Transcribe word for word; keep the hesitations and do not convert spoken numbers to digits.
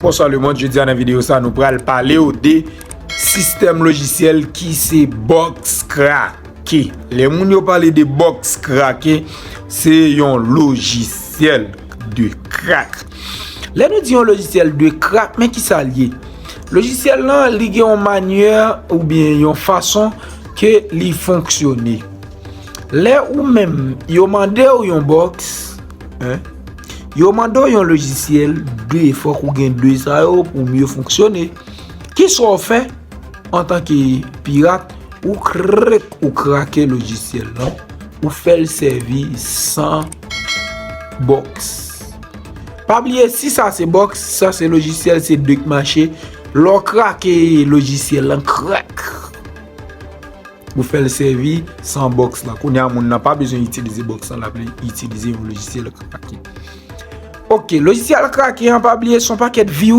Bonswa lemonn, jodi a nan videyo sa nou pral pale w de sistèm lojisyèl ki se bòks krake. Lè moun yo pale de bòks krake, se yon lojisyèl de krak. Lè nou di yon lojisyèl de krak, men ki sa l ye? Lojisyèl lan, li gen yon manyè oubyen yon fason ke li fonksyone. Lè ou menm, yo mande w yon bòks, en, yo mande w yon lojisyèl, de, fòk ou gen de sa yo pou mye fonksyone. Kisa w fè antanke pirat? Ou krek, ou krake lojisyèl lan, ou fè l sèvi san bòks. Pa bliye, si sa se bòks, sa se lojisyèl, se de k mache. Lè w krake lojisyèl lan, krak, ou fè l sèvi san bòks lan. Kounye a, moun nan pa bezwen itilize bòks lan, l ap itilize yon lojisyèl krake. Ok, lojisyèl krake an, pa bliye, se yon pakèt virus.